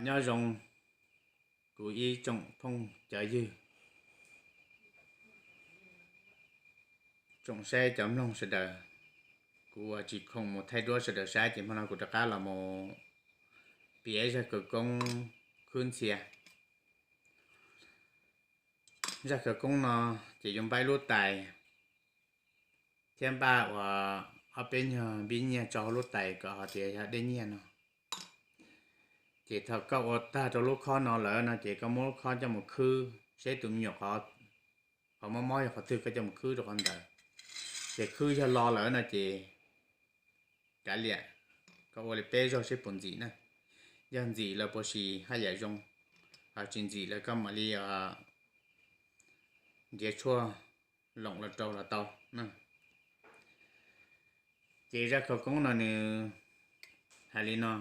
Nyob zoo kuv ib tsoom phooj cov ywg, tsoom saib cov mloog sawv daws. Kuv ua tsis khoom mus thaij duab sawv daws saib ces hmo no kuv rov qab los mus piav zaj khawv koob khwb ntxhia. Zaj khawv koob no ces yuav npaj ib lub tais thiab npaj ua ob peb nyuag npib nyiaj tso hauv lub tais kom hais tias yog dej nyiaj no. Ces thaum koj ua tag rau lub khob no lawm no ces koj muab lub khob coj mus khwb seb tus me nyuam qhov mob mob yog qhov twg, koj coj mus khwb rau qhov ntawd. Ces khwb yog lo lawm no ces kav liam, koj ua li peb zaug seb puas ntxim na. Yog ntxim lawm puas sis haj yam zoo, ho tsis ntxim lawm koj mam li nrhiav tshuaj loom los rau los tau na. Ces zaj khawv koob no nws hais li no: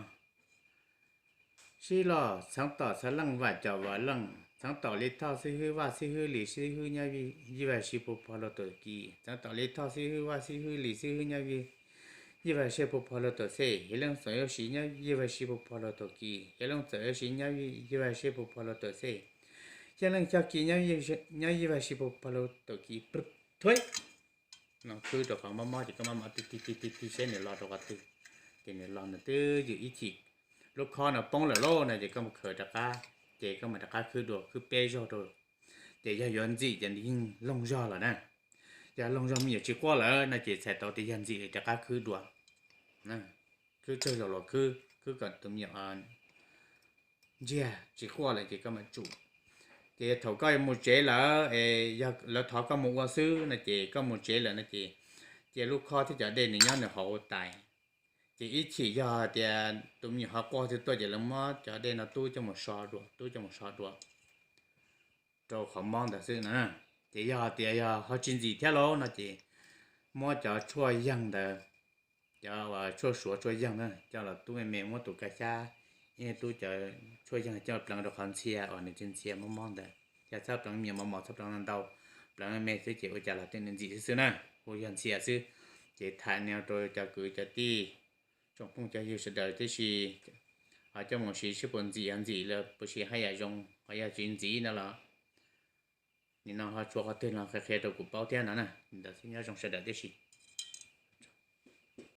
Sib loj txheeb tom txhab leej vam cov vam leej, txheeb tom li thoj xib hwb vaj xib hwb li xib hwb nyob yij vaj sib pug pog luag tuam kis, txheeb tom li thoj xib hwb vaj xib hwb li xib hwb nyob yij vaj sib pug pog luag tuam xej, yog leej txawm yuav siv nyob yij vaj sib pug pog luag tuam kis, yog leej txawm yuav siv nyob yij vaj sib pug pog luag tuam xej, yog leej xyoj kis nyob yij vaj sib pug pog luag tuam kis. Thuaib no khwb rau qhov mob mob ces koj maj mam tig tig tig tig seb nws los rau qhov twg. Ces nws los nws twb ywm ib chim, lub khob no poob lawm lauj no ces koj mus khaws rov qab, ces koj mam rov qab khwb dua khwb peb zaug rau. Ces yog yuav ntxim ces nws yeej loog zog lawm na. Yog loog zog me nyuam tsis quaj lawm no ces txhais tau tias yog ntxim lawm rov qab khwb dua. Khwb tsawg zaus los khwb, khwb kom tus me nyuam ntsiag tsis quaj lawm ces koj mam tsum. Ces yog thaum koj yuav mus tsev lawm es yog lawv thov koj mus ua xwb no ces koj mus tsev lawm no ces cia lub khob thiab cov dej nws nyob nws hauv tais. Ces ib chim yog hais tias tus me nyuam ho quaj twg tuaj ces lawv muab cov dej no tub coj mus so dua, tub coj mus so dua rau qhov mob ntawd xwb no. Ces yog hais tias yog ho tsis ntxim thiab lauj no ces muab cov tshuaj yeeg ntawd, cov uas tshuaj suav tshuaj yeeg na, coj los tub me me, muab tus kab xyab, ib tub cov tshuaj yeeg coj pleev rau qhov ntxhia uas nws ntxhia ntxhia mob mob ntawd, ces txhob pleev me nyuam mos mos, txhob pleev ntau, pleev me me xwb ces ua cas los tej nws ntxim xwb xwb na, ua yog ntxhia xwb. Ces tham no rau cov kwv cov tij, tsoom phooj cov ywg sawv daws tib si, ho coj mus siv seb puas ntxim, ho ntxim lawm puas sis haj yam zoo, ho yog tsis ntxim no los nim no ho tshuav qhov twg los qhia qhia rau kuv paub thiab no na. Ntawd xwb, nyob zoo sawv daws tib si.